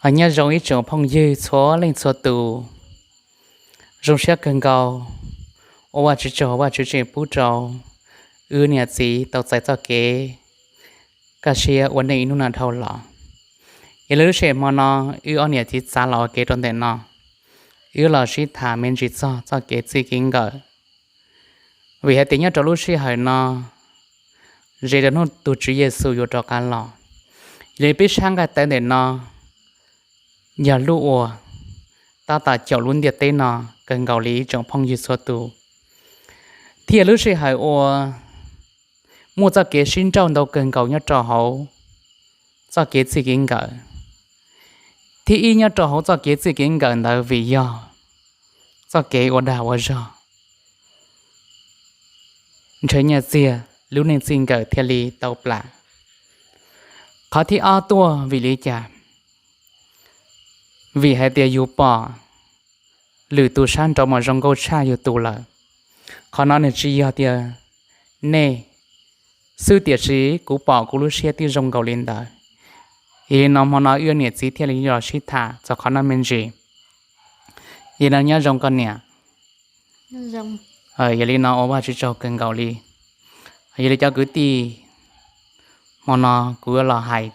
Nyob zoo ib tsoom phooj ywg txhua leej txhua tus. Zoo siab kawg nkaus uas Vajtswv tsaug, Vajtswv tseem pub rau wb niam txiv tau txais txoj kev kaj siab ua neej ib hnub no dhau los. Yog li lub sij hawm hmo no wb ob niam txiv txav los ua ke rau ntawm no, wb los sib tham me ntsis txog txoj kev txij kev nkawm. Vim hais tias nyob rau lub sij hawm no ze rau hnub tus Tswv Yexus yuav rov qab los. Yog li peb sab nqaij tawv ntawm no yog lub uas tab tom caum lub ntiaj teb no kawg nkaus li ib tsoom phooj ywg txhua tus, thiab yog lub sij hawm uas muaj txoj kev sib nrauj ntau kawg nkaus nyob rau hauv txoj kev txij kev nkawm, thiab ib nyob rau hauv txoj kev txij kev nkawm ntawd vim yog txoj kev ua dag ua zog, ntshe nyiaj txiag lub neej txij nkawm thiaj li tau plam. Qhov thib ob tuaj vim li cas? Vim hais tias yus pom lwm tus sab nraud mas zoo nkauj tshaj yus tus lawm. Qhov no nws tsis yog tias nej xwb, tiam sis kuv pom kuv lub siab twb zoo nkaus li ntawd. Yog li no hmo no wb niam txiv thiaj li los sib tham txog qhov no me ntsis. Yog li no nyob zoo koj niam. Yog li no ua Vajtswv tsaug kawg nkaus li. Yog li cov kwv tij, hmo no kuv yuav los hais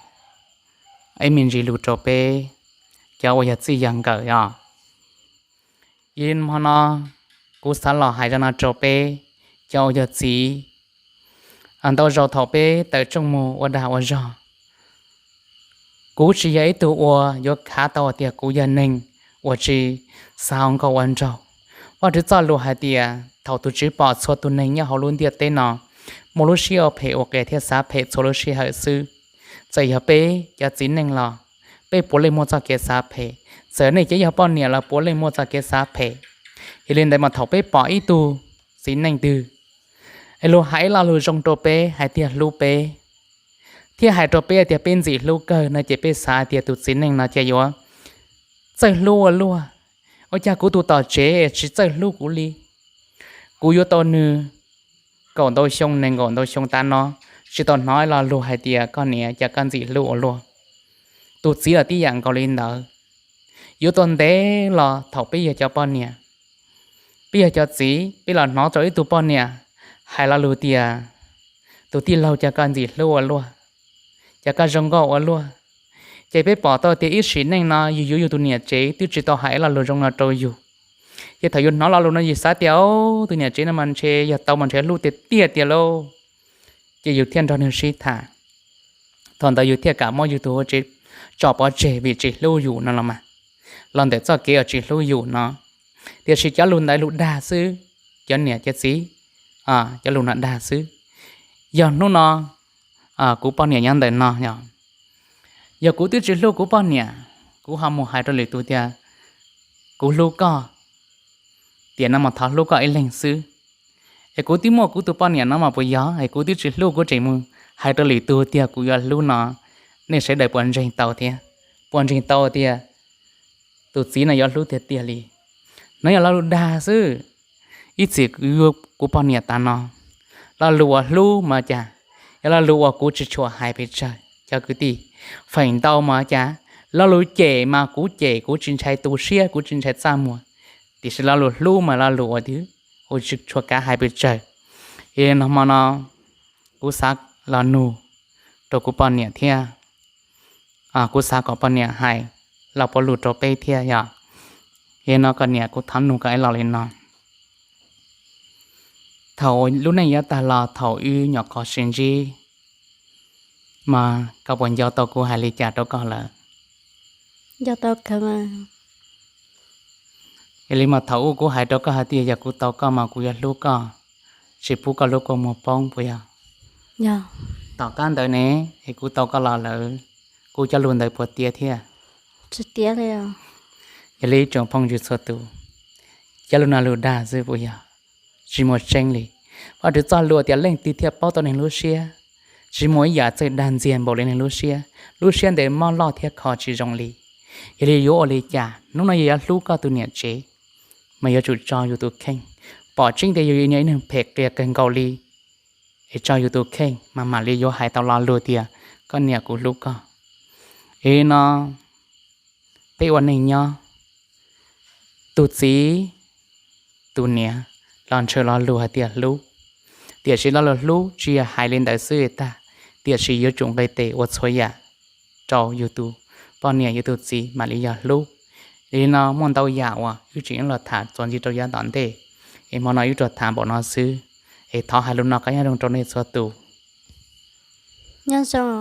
ib me ntsis lus rau peb cov uas yog txij yog nkawm os. Yog li hmo no kuv xav los hais zaj no rau peb cov uas yog txiv. Ntau zaus thaum peb tawm rooj mus ua dag ua zog, kuv tsis yog ib tug uas yuav khav tau hais tias kuv yog neeg uas tsis xav ua nkauj ua nraug. Vajtswv txoj lus hais tias thaum tus Tswv pom txhua tus neeg nyob hauv lub ntiaj teb no muaj lub siab ua phem ua qias thiab xav phem txhua lub sij hawm xwb, txawm yog peb cov txiv neej los peb puav leej muaj txoj kev xav phem, txawm nej cov yog poj niam los puav leej muaj txoj kev xav phem. Yog li ntawd mas thaum peb pom ib tug txiv neej twg es luag hais ib lo lus zoo rau peb hais tias hlub peb, thiab hais rau peb tias peb ntxim hlub kawg no ces peb xav tias tus txiv neej no ces yuav txawj hlub ua luaj. Ua cas kuv tus tom tsev tsis txawj hlub kuv li? Kuv yuav tau nws kaum ntau xyoo nees nkaum ntau xyoo tas no tsis tau hnov ib lo lus hais tias koj niam cas koj ntxim hlub ua luaj. Tus txiv los tib yam nkaus li ntawd. Yuav tau ntev los thaum peb yog cov poj niam, peb yog cov txiv, peb los hnov rau ib tug poj niam hais lo lus tias tus tij laug cas koj ntxim hlub ua luaj, cas koj zoo nkauj ua luaj, ces peb pom tau tias ib sim neej no yus yuav yus tus niam tsev twb tsis tau hais ib lo lus zoo no rau yus. Ces thaum yus hnov lo lus no yus xav tias tus niam tsev no mas ntshe yog tau mas ntshe hlub tiag tiag tiag lauj. Ces yus thiaj nrog nws sib tham. Thaum ntawd yus thiaj kam muab yus tus hauv tsev tso pov tseg vim tsis hlub yus no los mas, los ntawm txoj kev uas tsis hlub yus no. Tiam sis cov lus ntawd lus dag xwb, cov niam cov txiv, cov lus no dag xwb. Yog hnub no kuv poj niam nyob ntawm no, yog kuv twb tsis hlub kuv poj niam, kuv ho mus hais rau lwm tus tias kuv hlub koj, tiam no mas thov hlub koj ib leeg xwb. Es kuv twb muaj kuv tus poj niam no mas puas yog? Es kuv twb tsis hlub kuv tseem mus hais rau lwm tus tias kuv yuav hlub no, nej sawv daws puas ntseeg tau thiab? Puas ntseeg tau tias tus txiv no yuav hlub tiag tiag li? No yog lo lus dag xwb. Ib txhis kuv poj niam tas no, lo lus uas hlub mas cas, yog lo lus uas kuv tsis tshua hais pes tsawg cov kwv tij. Feem ntau mas cas, lo lus cem mas kuv cem kuv tsis ntshai tu siab kuv tsis ntshai txaj muag, tiam sis lo lus hlub mas lo lus uas twb ua tsis tshua kav hais pes tsawg. Yog li no hmo no kuv xav los nug rau kuv poj niam thiab, kuv xav kom poj niam hais lo puav lus rau peb thiab yog. Yog li no koj niam kuv thov nug koj ib lo li no. Thaum lub neej yuav tag los thaum wb nyuam qhuav sib ntsib mas koj puas nco tau kuv hais li cas rau koj lawm? Yog li mas thaum ub kuv hais rau koj hais tias yog kuv tau koj mas kuv yuav hlub koj, tsis pub koj lub kua muag poob puas yog? Tom qab ntawd ne, es kuv tau koj los lawm, kuv cov lus ntawd puas tiav thiab? Yog li ib tsoom phooj ywg txhua tus, cov lus no lus dag xwb puas yog? Tsis muaj tseeb li. Vajtswv txoj lus tias leej twg thiaj paub tau neeg lub siab? Tsis muaj ib yam txawj dag ntxiag npaum li neeg lub siab. Lub siab ntev mob loj thiab kho tsis zoo li. Yog li yuav ua li cas? Hnub no yog yuav hlub koj tus niam tsev mas yuav tsum tso yus tus kheej. Pom tseeb tias yus yog ib neeg phem qias kawg nkaus li, es tso yus tus kheej mas mam li yuav hais tau lo lus tias koj niam kuv hlub koj. Yog li no peb ua neej nyob, tus txiv tus niam los ntshaw lo lus hais tias hlub, tiam sis lo lus hlub tsis yog hais li ntawd xwb tag, tiam sis yuav tsum nqis tes ua txhua yam rau yus tus poj niam yus tus txiv mam li yog hlub. Li no muaj ntau yam uas wb tseem yuav los tham txuas ntxiv rau yav tom ntej, es hmo no wb rov tham npaum no xwb, es thov hais lus no qab nyob zoo rau nej txhua tus. Nyob zoo.